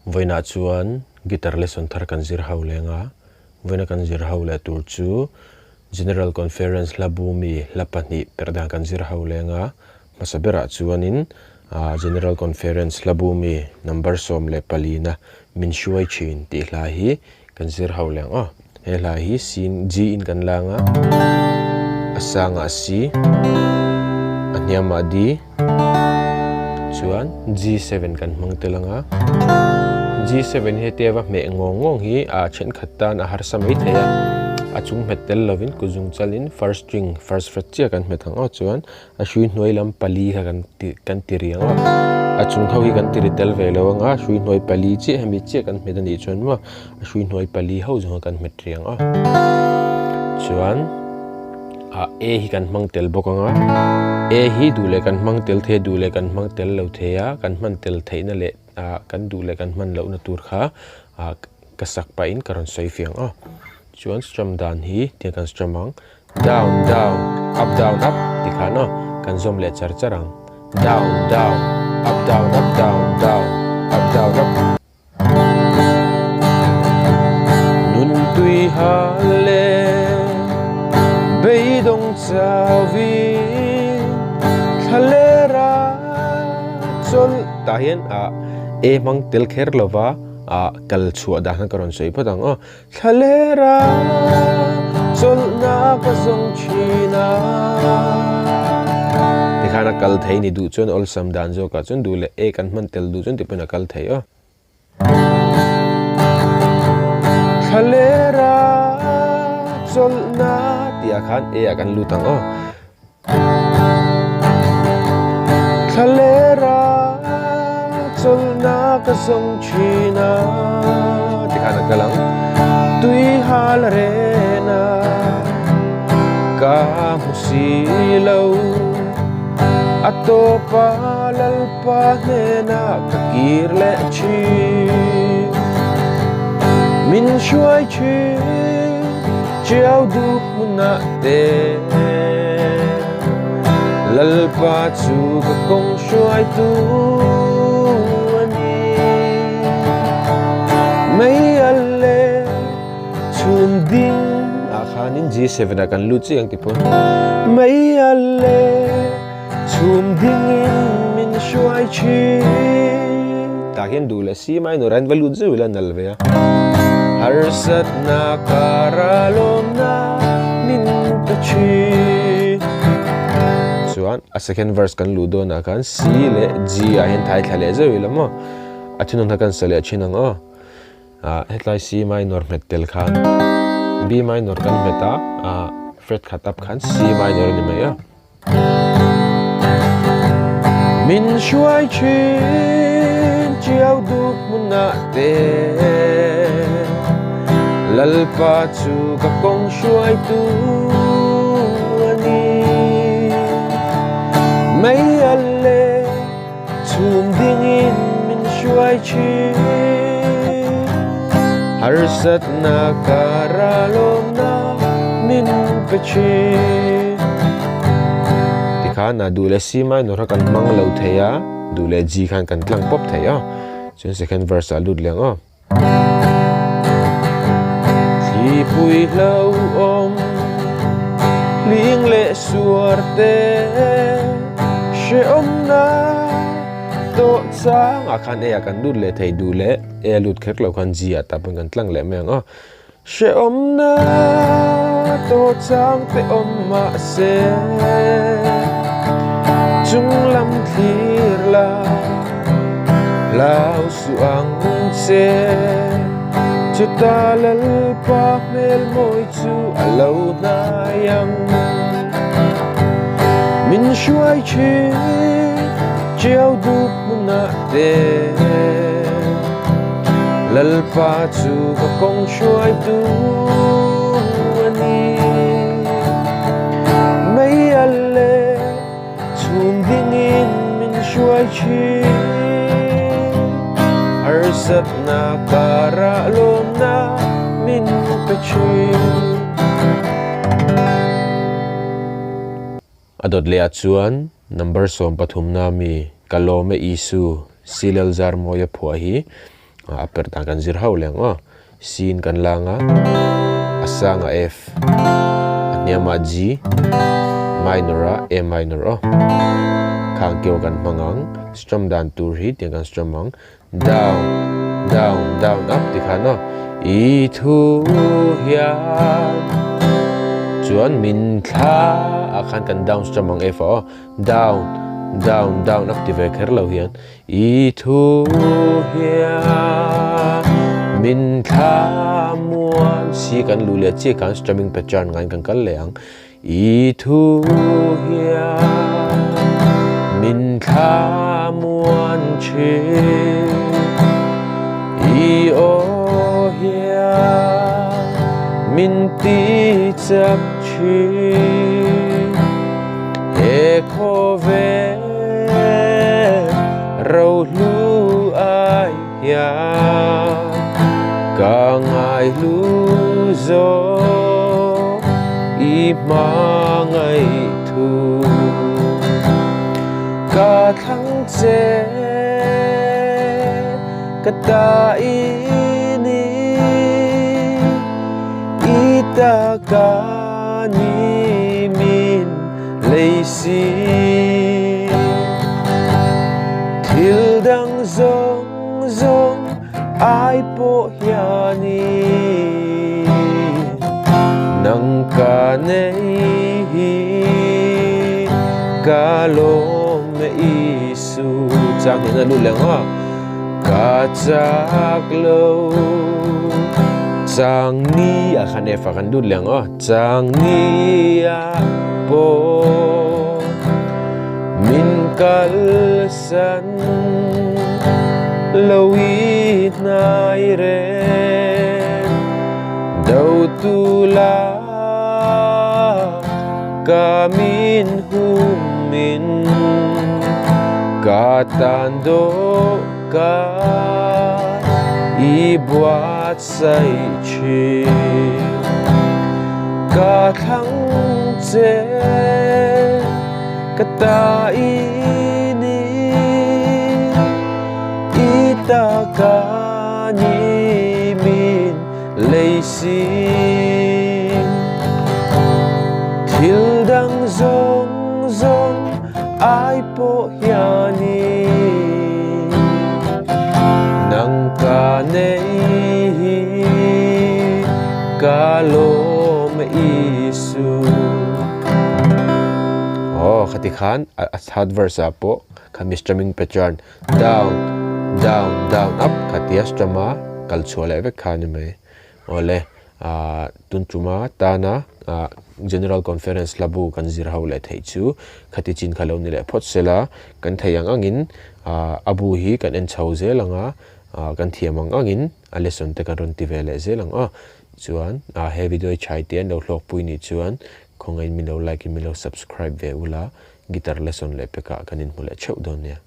Vawiinah chuan guitar lesson thar kan zir ho leng a, vawiina kan zir ho leh tur chu General Conference hla bumi hla pahnih perh dan kan zir ho leng a, hmasa berah chuanin General Conference hla bumi number 14 na min hruai thin tih hla hi kan zir ho leng aw. He hla hi C in G in kan lang a, a sangah C, a hniamah D, chuan G7 kan hmang tel ang a. G7 hi hetia va hmeh ngawng ngawng hi a thenkhat tan a harsa mai thei a, a chung hmet tel lovin kut zung chalin first string first fret chiah kan hmet ang aw chuan A hrui hnuai lam pali kha kan ti kan ti riang a, a chung ho hi kan ti ri tel ve lo ang a, hrui hnuai pali chiah hemi chiah kan hmet a nih chuan maw a hrui hnuai pali ho zawng kha kan hmet riang a, chuan ah A hi kan hmang tel bawk ang a, A hi duh leh kan hmang tel thei a duh leh kan hmang tel lo thei a, kan hman tel theihna leh ah kan duh leh kan hman lohna tur kha ah ka sak pahin ka rawn sawi fiang a, chuan strum dan hi tiang kan strum ang. Down down up down up ti khan aw kan zawm leh char char ang. Down down up down up down down up down up. Nun tui hal le beidawng chauhin thla ler a chawlh tah hian ah e hmang tel kher lova ah kal chhuah dan khan ka rawn sawi phawt ang aw. Thlalera chawlhna ka zawng thin a. Tikhan a kal thei ni duh chuan awlsam dan zawkah chuan duh leh e kan hman tel duh chuan tih pawhin a kal thei aw. Thlalera chawlhna tih ah khan e ah kan lut ang aw. Thlalera chawlhna ka zawng thin a tikhan a kal ang tui hal rena ka hmu si lo a tawpa lalpa hnena ka kir leh thin min hruai thin Chiau dup hmunah te Lalpa chu ka kawng hruaitu a ni. Mei al le chhum ding ah khanin G7 ah kan lut chiah ang ti pawn. Mei al le chhum dingin min hruai thin. Tah hian duh leh si mai nurain va lut zeuh ila nal ve a. Harsatna kara lawmna min pe thin. Chuan a second verse kan luh dawnah khan C leh G ah hian thai thla leh zeuh ila maw. A thinawm kha kan sa leh thin ang aw. Ah hetlai C minor hmet tel khan B minor kan hmet a, ah fret khat up khan C minor a ni mai a. Min hruai thin chiau dup hmunah te Lalpa chu ka kawng hruaitu a ni. Mei al leh chhum dingin min hruai thin Harsatna kara lawmna min pe thin Tikhan a duh leh C minor kha kan hmang lo thei a, duh leh G khan kan tlang pawp thei a, chuan second verse ah lut leh ang aw. Thlipui hlauhawm hling leh suar te hrehawmna tawh chang ah khan e ah kan lut leh thei duh leh e a lut kher lo khan G ah tah pawn kan tlang leh mai ang aw. Hrehawmna tawh chang te awm mahse chung lam thlir la hlau suh ang che chuta Lalpa hmel mawi chu a lo hnai ang. Min hruai thin chiau dup hmunah te. Lalpa chu ka kawng hruaitu a ni. Mei al leh chhum dingin min hruai thin. Harsatna karah lawmna min pe thin. A dawt leh ah chuan number 13 na mi Ka lawm e Isu, Silal Zarmawia phuah hi. A perh dan kan zir hauh leh ang aw. C in kan lang a, a sangah F, a hniamah G, minor a A minor aw. Khang keu kan hmang ang, strum dan tur hi tiang kan strum ang, down, down, down, up ti khan aw. I thu hian chuan min thla ah khan kan down strum ang F ah aw, down, down, down, up ti ve kher lo hian. I thu hian min thla muan si kan luh leh chiah khan strumming pattern ngaiin kan kal leh ang. I thu hian min thla muan thin, i aw hian min ti chak thin. He khawvel rohlu ai hian ka ngaihlu zawk i hmangaih thu. Ka thlang che ka ta i ni, i ta ka ni min lei si. Thil dang zawng zawng ai pawh hianin nang ka nei hi ka lawm e Isu. Chang hian a lut leh ang a, ka chak lo chang ni ah khan F ah khan lut leh ang a. Chang ni ah pawh min kalsan lo i hnai reng do tu la ka min hum in ka tan do ka i buatsaih thin. Ka thlang che ka ta i ni, i ta ka ni min lei si. Thil dang zawng zawng ai pawh hianin nang ka nei hi ka lawm Isu. Aw khati khan a third verse ah pawh khami strumming pattern down down down up khatia strum a kal chhuah leh vek kha a ni mai. Awle Ahh tun tuma tana ahh General Conference hla bu kan zir ho leh theih chu khati chin kha lo ni leh phawt sela, kan thei ang angin ahh a bu hi kan en chho zel ang a, ahh kan thiam ang angin a lesson te kan rawn ti ve leh zel ang aw. Chuan ahh he video hi chhai te an lo hlawkpui nih chuan khawngaihin min lo like in min lo subscribe ve ula, guitar lesson leh pekah kan inhmu leh theuh dawn nia.